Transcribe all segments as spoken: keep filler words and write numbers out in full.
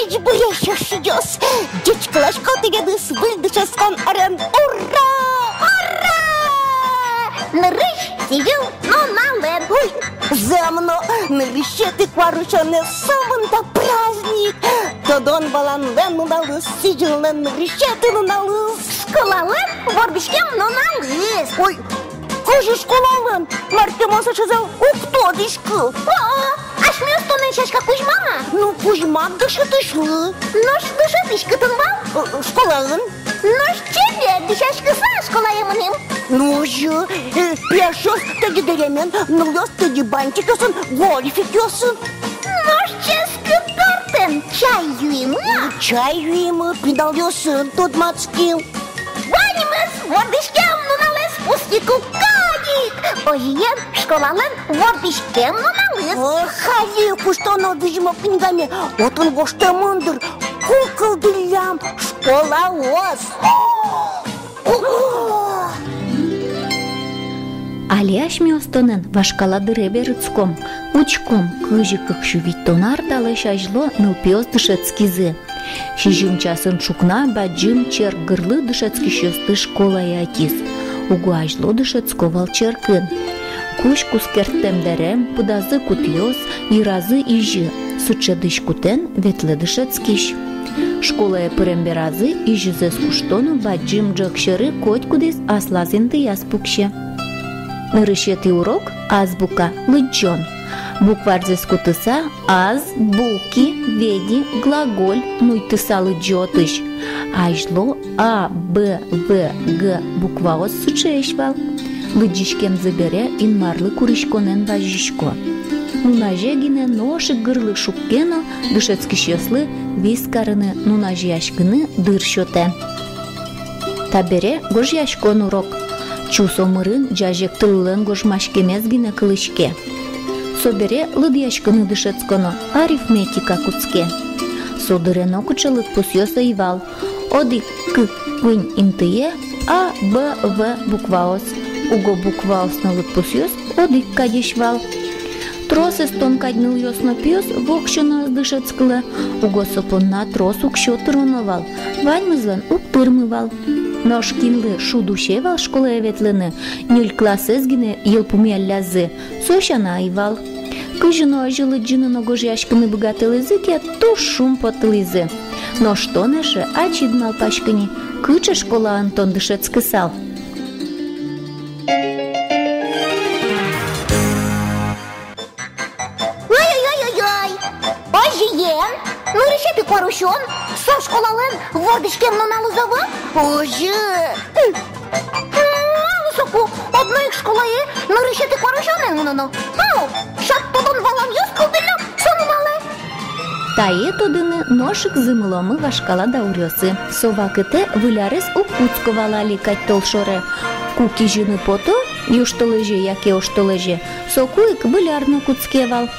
Ӟечбуресь, эшъёс! Ӟечкыласько тӥледыз выль дышетскон арен! Ура! Ура! Нырысь сӥзьыл нуналэн! Ой, зэм но, нырысетӥ куарусёнэ сомында праздник! Тодон-валанлэн нуналыз, сӥзьыллэн нырысетӥ нуналыз! Школалэн вордӥськем нуналыз! Ой, кызьы школалэн? Мар ке мон сыӵезэ уг тодӥськы. О-о, асьмеос тонэн сяська кузьмам-а? Ну, кузьмам дышетӥсьлы. Нош дышетӥсь кытын вал? Э, школаын. Нош чебер дӥсяськыса школае мынӥм. Ну, озьы, э, пияшъёс тӧдьы дэремен, нылъёс тӧдьы бантикъёсын, гольфикъёсын. Нош ческыт гуртын чай юимы-а? Чай юимы, пиналъёсын тодматским. Ваньмыз вордӥськем нуналэз пусйику кадь ик! Озьыен, школалэн вордӥськем нуналыз. Эх, али куштоно визьмо книгаме, отын гожтэмын дыр, ку кылдӥллям школаос. Али асьмеос тонэн вашкала дыре берытском, учком, кызьы кык сю витьтон ар талэсь азьло нылпиос дышетскизы. Сизьым часын ӵукна бадӟым черк гырлы дышетскисьёсты школае ӧтиз. Уго азьло дышетско вал черкын. Кузь кускерттэм дэрем, пыдазы кутъёс, йыразы изьы. Сыӵе дӥськутэн ветлэ дышетскись. Школае пырем беразы изьызэс куштоно бадӟым ӝӧк сьӧры котькудӥз аслаз интыяз пуксе. Нырысетӥ урок — азбука, лыдӟон. Букварзэс кутыса, ас, буки, веди, глаголь нуйтыса лыдӟы отысь. Азьло а, б, в, г букваос сыӵеесь вал. Лыдӟиськемзы бере Инмарлы куриськонэн вазисько. Нуназе гинэ нош ик гырлы шукке но дышетскисьёслы вис карыны, нуназеяськыны дыр сётэ. Табере гожъяськон урок. Чус омырын ӟазег тыллэн гожмаськемез гинэ кылӥське. Собере лыдъяськыны дышетсконо, арифметика кутске. Со дыре нокыӵе лыдпусъёс ӧй вал. Одӥг, кык, куинь интые а, б, в букваос. Уго букваос но лыдпусъёс одӥг кадесь вал. Трос эстон кадь нылъёс но пиос воксё но ӧз дышетскылэ, уго со понна трос уксё тыроно вал, ваньмызлэн уг тырмы вал. Нош кинлы шуд усе вал школае ветлыны, ньыль классэз гинэ йылпумъяллязы, со сяна ӧй вал. Кызьы но озьы лыдӟыны но гожъяськыны быгатылӥзы ке, туж шумпотылӥзы. Нош тон, эше, ачид малпаськы ни, кыӵе школаын тон дышетскысал. Ой-ой-ой-ой-ой! Озьыен, нырысетӥ куарусён — со школалэн вордӥськем нуналыз ӧвӧл? Озьы. Малы соку одно ик школае нырысетӥ куарусёнэ мыноно? Ау, шат тодон-валанъёс кылдыллям со нуналэ. Тае тодыны нош ик зымыломы вашкала дауръёсы. Со вакытэ Выль арез уг кутско вал али кадь толшоре. Ку кизьыны пото южтолэзе яке оштолэзе, соку ик Выль ар но кутске вал.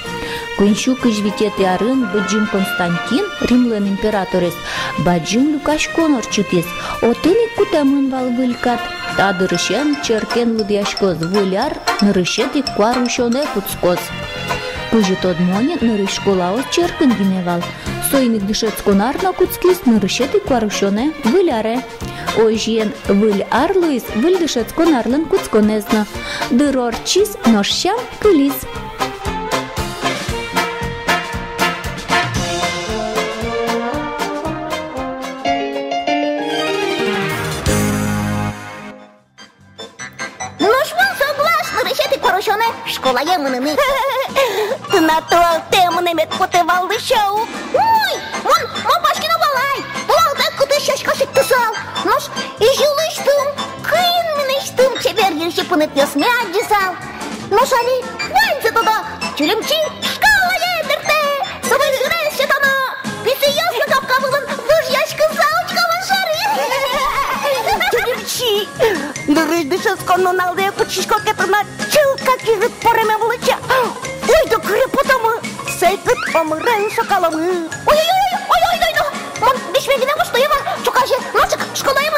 Куинь сю кызь витетӥ арын Быдӟым Константин, Римлэн императорез, бадӟым люкаськон ортчытӥз. Отын ик кутэмын вал выль кат. Та дырысен черкен лыдъяськоз: Выль ар нырысетӥ куарусёнэ кутскоз. Кызьы тодмо ни, нырысь школаос черкын гинэ вал. Соин ик дышетскон ар но кутскиз нырысетӥ куарусёнэ, Выль аре. Озьыен, Выль ар луиз выль дышетскон арлэн кутсконэз но. Дыр ортчиз, нош сям кылиз. Нош мон соглаш нырысетӥ куарусёнэ школае мыныны. Тынад толалтэ мынэмед потэ вал лэся ук. Ой, мон малпаськи но вал ай, толалтэ кытысь сяська шедьтысал. Нош изьы улысьтым, куинь мынэсьтым чебер йырси пунэтъёсме адӟысал. Нош али ваньзэ тодо: Чилимчи школае дыртэ, со выль гынэз сётоно. Писыйёс но капка вылын выжъяськыса учкало шары. Чилимчи, нырысь дышетскон нуналэ кутскиськод ке, тынад чылкак йырыд пӧрмем лэся. Ойдо, кыре потомы, секыт омырен шокаломы. Ой-ой-ой-ой-ой-ой-ой-ой! Мон весь мегенэ воштӥ, Эва, ӵуказе нош ик школае